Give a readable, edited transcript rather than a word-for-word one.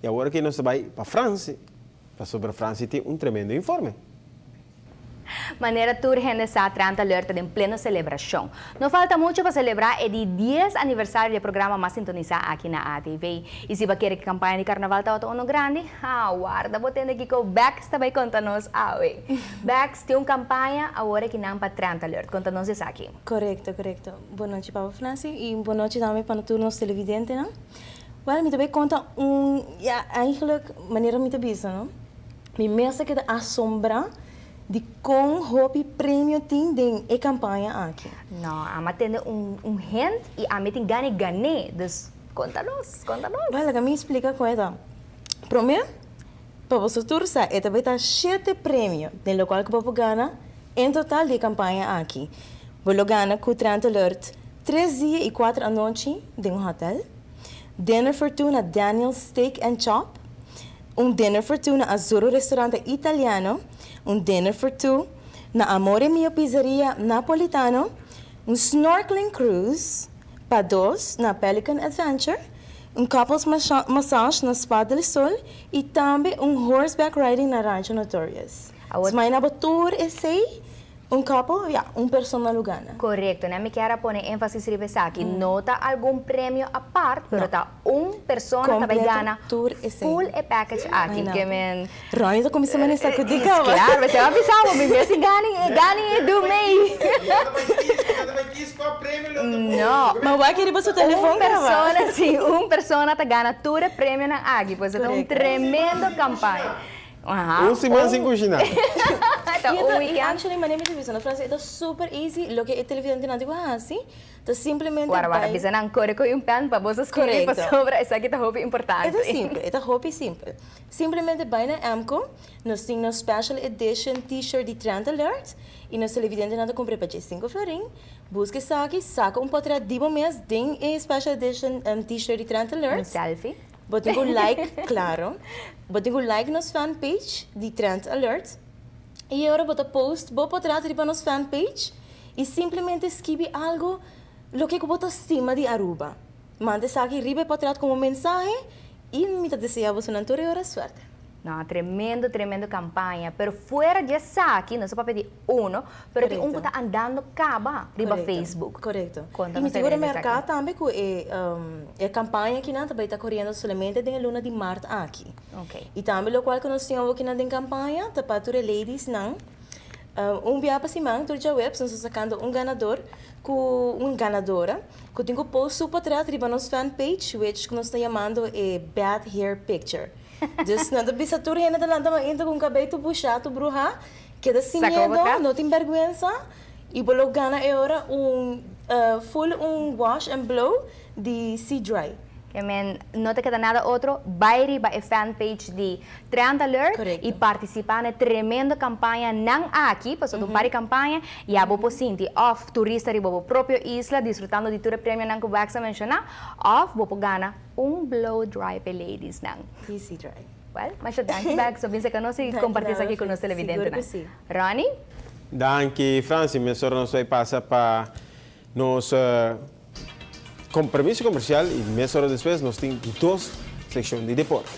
I awor aki nos ta bai pa Fransi, pasobra Fransi tin un tremendo informe. Manera tur hende sa, Trend Alert ta den pleno selebrashon. No falta mucho pa selebrá e di dies aniversario di e programa mas sintonisá aki na ATV. I si bo a kere ku kampaña di karnaval tabata unu grandi, ha, warda bo tende kiko Bex ta bai konta nos awe. Bex, tin un kampaña awor aki nan pa Trend Alert. Konta nos esaki. Korekto, korekto. Bon nochi Papa Franci i bon nochi tambe pa tur nos televidentenan. Wèl, mi ta bai konta un, ya, eigenlijk manera mi ta bisa, no? Mi mes a keda asombrá di kon hopi premio tin den e kampaña aki. No, ami a tende un un hint i ami tin gana di gan'é. Dus, konta nos, konta nos. Wèl, laga mi splika kon e ta. Promé, pa boso tur sa, e ta bai ta shete premio den lokual ku bo por gana en total di e kampaña aki. Bo lo gana ku Trend Alert tres dia i kuater anochi den un hòtel, dinner for two na Daniel's Steak and Chop, Un dinner for two na Azzurro Restaurante Italiano, un dinner for two na Amore Mio Pizzeria Napolitano, un snorkeling cruise pa dos na Pelican Adventure, un couples massage na Spa del Sol y tambe un horseback riding na Rancho Notorious. Awor na bo tur esey Un couple, ya, un persona lo gana. Korekto, nan mi kier a pone énfasis riba esaki. No ta algun premio apart, pero ta un persona ta bai gana full e package aki. Ke men. Ronnie ta kuminsá manesa ku di kaba. Klaro, mi a bisa bo, mi mes tin gana, gana e du mei. No. Ma wak riba su telefon kaba. Un persona, si, un persona ta gana tur e premionan aki. Pues e ta un tremendo kampaña. Un siman sin kushiná. Ta un weekend. I actually manera mi ta bisa no Francis e ta super easy loke e televidentenan tin ku hasi ta simplemente Wara wara bai bisa nan kore ku un pen pa boso skribi Korekto. pasobra esaki ta hopi importante. E ta simpel e ta hopi simpel simplemente bai na Emco nos tin nos special edition t-shirt di Trend Alert i nos televidentenan ta kumpra pa djesinku florin buska esaki saka un potret di bo mes den e special edition t-shirt di Trend Alert. Un selfie. Bo tin ku like, klaro. Bo tin ku like nos fanpage di Trend Alert. I ora bo ta post bo potrat riba nos fanpage i simplemente skibi algu loke ku bo ta stima di Aruba. Manda esaki riba e potrat komo mensahe i mi ta desea bosonan tur e ora suerte. No, tremendo, tremendo campaña. Pero fuera di esaki, nos a papia di uno, pero tin un cu ta andando caba riba Facebook. Corecto. Conta Y mi nos tin acerca cu di esaki. remarca tambe cu e e campaña akinan ta bay ta coriendo solamente den e luna di maart aki. Ok. Y tambe locual cu nos tin awo akinan den campaña ta pa tur e ladiesnan. Un bia pa siman tur djaweps nos ta sacando un ganador cu un ganadora cu tin cu post su potret riba nos fanpage which cu nos ta yamando e bad hair picture. Dus nan ta bisa tur hende ta lanta mainta ku un kabei tur bushá, tur bruhá, keda sin miedo, no tin bèrgwensa i bo lo gana e ora un full un wash and blow di Sea Dry. Ke men no ta keda nada otro, bai riba e fanpage di Trend Alert i partisipá na e tremendo kampaña nan aki, pasobra ta un par di kampaña, ya bo por sinti òf turista riba bo propio isla disfrutando di tur e premionan ku Wax a menshoná, òf bo por gana Un blow dry p'e ladies nan. Easy dry. Well, masha danki bek so bin seka nos y comparti esaki cu nos televidentenan. Sigur cu si. Ronnie? Danki Franci, mesora nos bay pasa pa nos compromiso comercial y mesora despues nos tin dos seccion di deporte.